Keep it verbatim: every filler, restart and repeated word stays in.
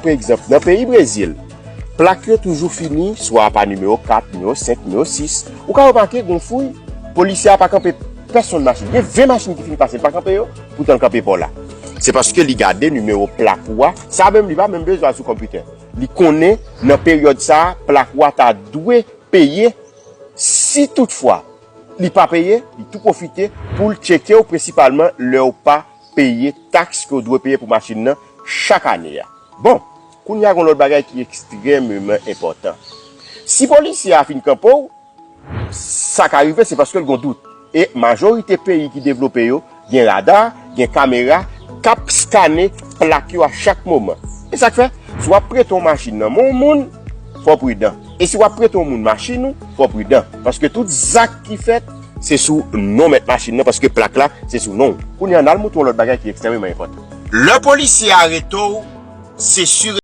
Pa egzanp, nan peyi Brezil, plak yo toujou fini, swa pa nimewo kat, nimewo senk, nimewo sis. Ou ka remake, gon fouy, polisye a pa kanpe pèsonn machin. Gen ven machin ki fin pase, l pa kanpe yo, poutan l kanpe pa w la. Se paske li gade nimewo plak ou a, sa menm li pa menm bezwen al sou konpitè. Li konnen nan peryòd sa a, plak ou a ta dwe peye. Si toutfwa li pa peye, li tou pwofite pou l tcheke w, prensipalman lè w pa peye taks ke w dwe peye pou machin nan chak ane a. Bon, kounye a gon lòt bagay ki ekstrèmeman enpòtan. Si polisye a fin kanpe w, sa ka rive se paske l gon dout. E majorite peyi ki devlope yo gen rada, gen kamera k ap skane plak yo a chak moman. E sa k fè, si w ap prete yon machin nan men yon moun, fò w pridan. E si w ap prete yon moun machin ou, fò w pridan. Paske tout zak ki fèt, se sou non mèt machin nan, paske plak la, se sou non w. Kounye a, n al montre w lòt bagay ki ekstrèmeman enpòtan. Lè polisye a arete w, se si